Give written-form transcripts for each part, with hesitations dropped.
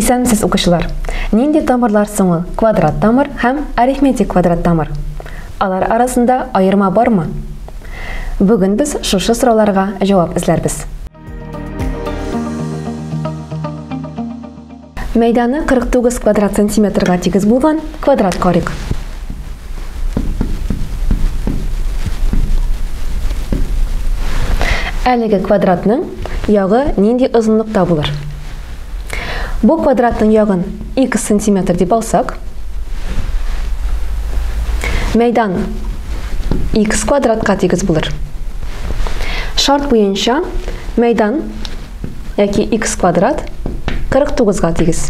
Исәнмесез, укучылар! Нинди тамырлар соң ул квадрат тамыр һәм арифметик квадрат тамыр? Алар арасында аерма бармы? Бүген без шушы сорауларга җавап эзләрбез. Мәйданы 49 квадрат сантиметрга тигез булган квадрат карыйк. Әлеге квадратның ягы нинди озынлыкта булыр? Бу квадратның ягын x сантиметр дип алсак, мәйдан x квадратка тигез булыр. Шарт буенча мәйдан яки x квадрат 49-га тигез.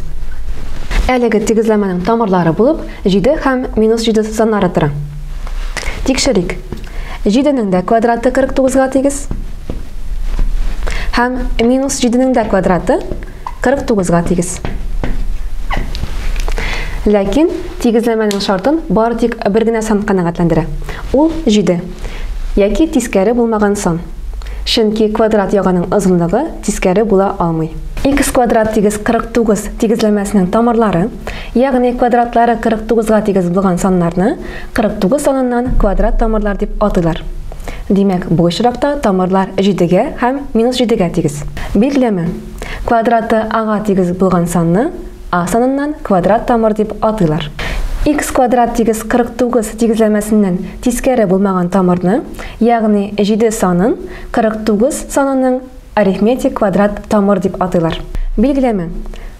Әлеге тигезләмәнең тамырлары булып 7 һәм минус 7 саннары тора. Тикшерик. 7-нең дә квадраты 49-га тигез. Һәм минус 7-нең дә квадраты 49-га тигез. Ләкин тигезләмәнең шартын бары тик бер генә сан канәгатьләндерә. Ул 7, яки тискәре булмаган сан. Чөнки квадрат ягының озынлыгы тискәре була алмый. Х квадрат тигез 49 тигезләмәсенең тамырлары, ягъни квадратлары 49-га тигез булган саннарны 49 саныннан квадрат тамырлар дип атыйлар. Димәк, бу очракта тамырлар 7-гә һәм минус 7-гә тигез. Билгеләмә. Квадраты а-га тигез булган санны а саныннан квадрат тамыр дип атыйлар. Х квадрат тигез 49 тигезләмәсеннән тискәре булмаган тамырны, ягъни 7 санын 49 санының арифметик квадрат тамыр дип атыйлар. Билгеләмә.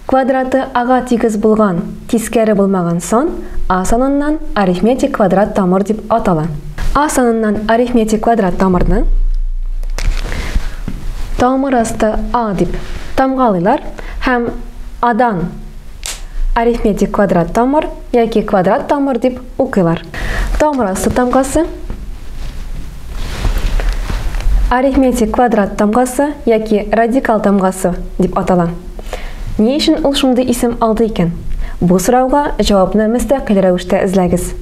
Квадраты а-га тигез булган тискәре булмаган сан а саныннан арифметик квадрат тамыр дип атала. А саныннан арифметик квадрат тамырны тамыр асты а дип тамгалыйлар һәм адан арифметик квадрат тамыр яки квадрат тамыр дип укыйлар. Тамыр асты тамгасы арифметик квадрат тамгасы яки радикал тамгасы дип атала. Ни өчен ул шундый исем алды икән? Бу сорауга җавапны мөстәкыйль рәвештә эзләгез.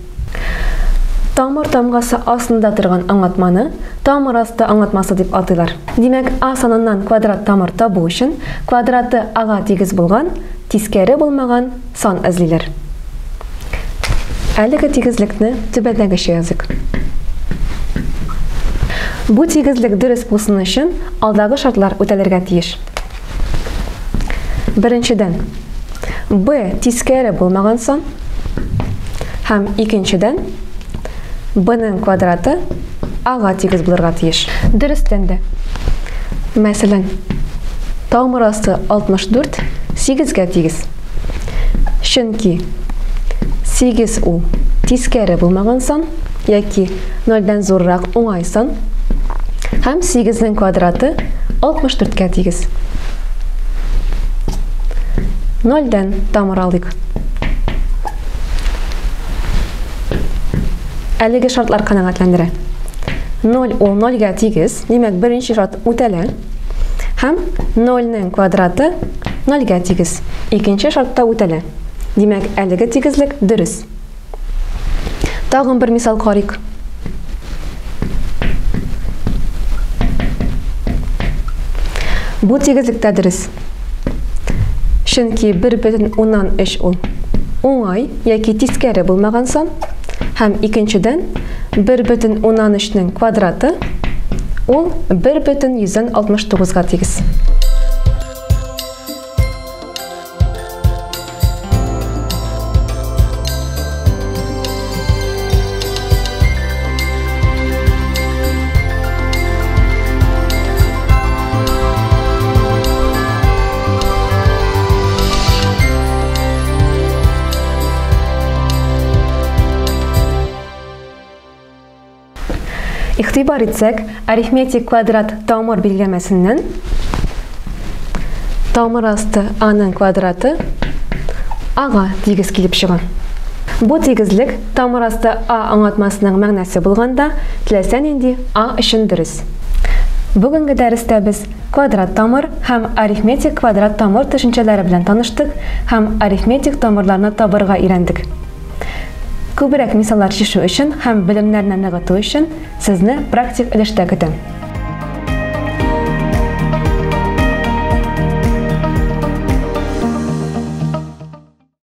Тамыр тамгасы астында торган аңлатманы тамыр асты аңлатмасы дип атыйлар. Димәк, а саныннан квадрат тамыр табу өчен квадраты а-га тигез булган, тискәре булмаган сан эзлиләр. Әлеге тигезлекне түбәндәгечә языйк. Бу тигезлек дөрес булсын өчен алдагы шартлар үтәлергә тиеш. Беренчедән, b тискәре булмаган сан, һәм икенчедән, b-ның квадраты а-га тигез булырга тиеш. Дөрестән дә, мәсәлән, тамыр асты 64 8-гә тигез. Чөнки 8 ул тискәре булмаган сан, яки 0-дән зуррак уңай сан, һәм 8-нең квадраты 64-кә тигез. 0-дән тамыр алыйк. Әлеге шартлар канәгатьләндерә. 0 ул 0-гә тигез, димәк, беренче шарт үтәлә. Һәм 0-нең квадраты 0-гә тигез, икенче шарт та үтәлә. Димәк, әлеге тигезлек дөрес. Тагын бер мисал карыйк. Бу тигезлек тә дөрес. Чөнки 1,3 ул уңай яки тискәре булмаган сан, һәм икенчедән 1,3-нең квадраты ул 1,169-га тигез. Игътибар итсәк, арифметик квадрат тамыр билгеләмәсеннән тамыр асты а-ның квадраты а-га тигез килеп чыга. Бу тигезлек тамыр асты а аңлатмасының мәгънәсе булганда, теләсә нинди а өчен дөрес. Бүгенге дәрестә без квадрат тамыр һәм арифметик квадрат тамыр төшенчәләре белән таныштык һәм арифметик тамырларны табырга өйрәндек. Күбрәк мисаллар чишү өчен һәм белемнәрне ныгыту өчен сезне практик өлештә көтәм.